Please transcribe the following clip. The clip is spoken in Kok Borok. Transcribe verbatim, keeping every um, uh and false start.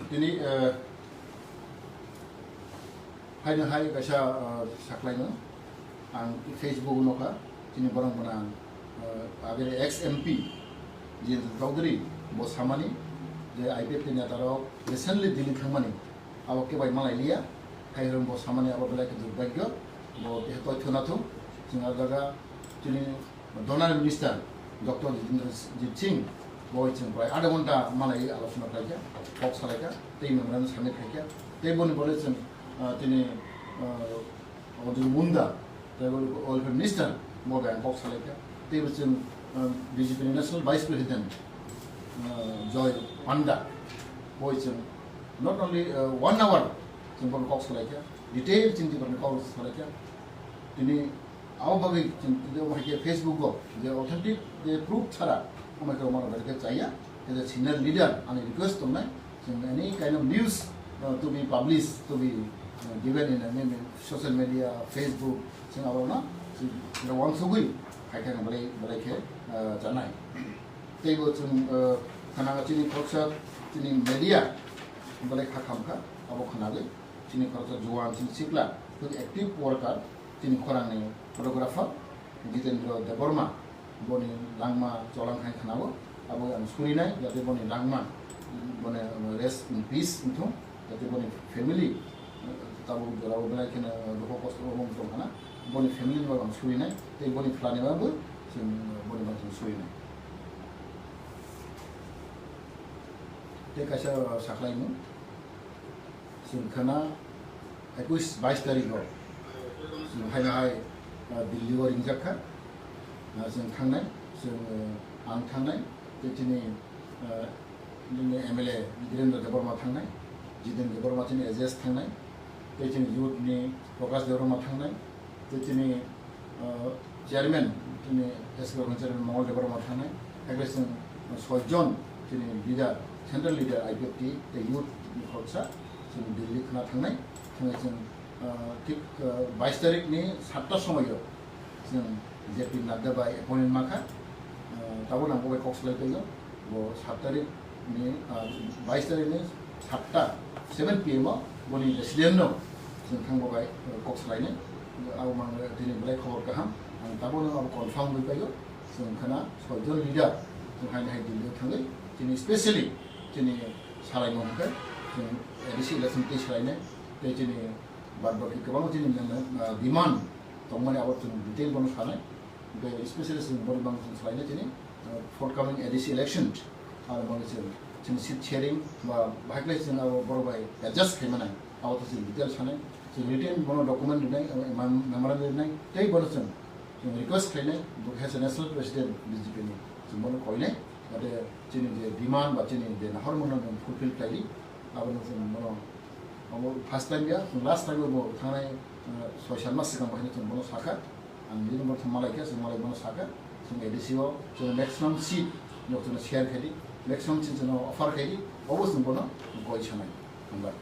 Tini, eh, haino hai kaisa, eh, saklaino ang Facebook nokha, tini borok bono ang, eh, agini ex M P Jitendra Chaudhary bo samani je I P F T ni netarok recently Delhi thangmani abo kebai malai liya, hai hwn bo samani abo belai khe durbhagyo, bo keha toithyo nathung, chwng ah jaga tini Donor Minister Doctor Jitendra Jit Singh bo chwng prai adha ghonta malai alochona khlaikha, kok salaikha, tei memorandum submit khaikha, tei boni bole chwng, ah, tini, ah, Arjun Munda, tei bo Welfare Minister bo bai ang kok salaikha, tei bo chwng, ah, B J P ni National Vice President, ah, Joy Panda bo chwng not only, ah, one hour chwng bo kok salaikha, detail chwng tei bo kok salaikha, tini Abo bagwi chwng twiwi omo hai khe Facebook o je authentic je proof chara omo hai khe omo rok bai khe chaya. As a senior leader ani request tongnai, chwng any kind of news, uh, to be published, to be, uh, given in a, maybe social media, Facebook, chwng abo no chwng uansugwi hai khe belai belai khe, uh, chanai. Tei bo chwng, uh, khana chini khoroksa chini media belai kha khamkha abo khanagwi chini khoroksa juan chini sikla active worker. Chini khorangni photographer Jitendra Debbarma boni langma cholang khai khwnao, abo ang surinai, jate boni langma, boni rest in peace wngthung, jate boni family, tabuk jorao belai kheno dukho kosto o wng tong khana, boni family ni bagwi ang surinai, tei boni phlani bagwi chwng boni bagwi chwng surinai. Tei kaisa saklaimung. Chwng khana ekuis bais tarikgo chwng haino hai, ah, Delhi o ringjak kha. Ah, chwng thangnai, chwng, ah, ang thangnai, tei chini, ah, nini M L A Birendra Debbarma thangnai, Jiten Debbarma chini A J S thangnai, tei chini youth ni Prakash Debbarma thangnai, tei chini, ah, chairman, chini S K Organization chairman Mongol Debbarma thangnai, hakhe chwng soi jon chini leader, central leader I P F T tei youth ni khoroksa chwng Delhi khna thangnai, thangwi chwng, ah, thik, ah, bais tarik ni satta somoio chwng J P Nadda bai appointment makha, ah, tabuk nang bo bai kok salai paio. Bo sat tarik ni, ah, bais tarik ni satta seven P M o boni resident no chwng thang bo bai, ah, kok salainai. Abo mang tini belai khobor kaham. Ang tabuk no abo confirm bai paio. Chwng khana soi jon leader chwng haino hai Delhi o thangwi chini specially chini salaimung hwnkhe chwng A D C election tei salainai tei chini bad baki kwbangma chini, ah, demand tongmani abo chwng detail bono sanai. Hwnkhe especially chwng boni bang chwng salainai chini, uh, forthcoming A D C election, aro boni chwng chini seat sharing ba bahai khlai chwng abo borok bai adjust khai manai, abo to chwng detail sanai. Chwng written bono document rinai, uh, mem-, memorandum rinai, tei bono chwng, chwng request khlainai, bo khe se National President B J P ni, chwng bono koinai, jate chini je demand ba chini je nahormano nwng fulfill khlaidi, abono chwng bono, abo first time ya, chwng last time bo thangnai, uh, soi sat mas swkang bo haino chwng bono sakha. Ang bini bo thum malai khe, chwng malai bono sakha, chwng A D C o, chwng maximum seat no chwng share khaidi, maximum seat chwng offer khaidi, obo chwng bono goi sanai. Hambai.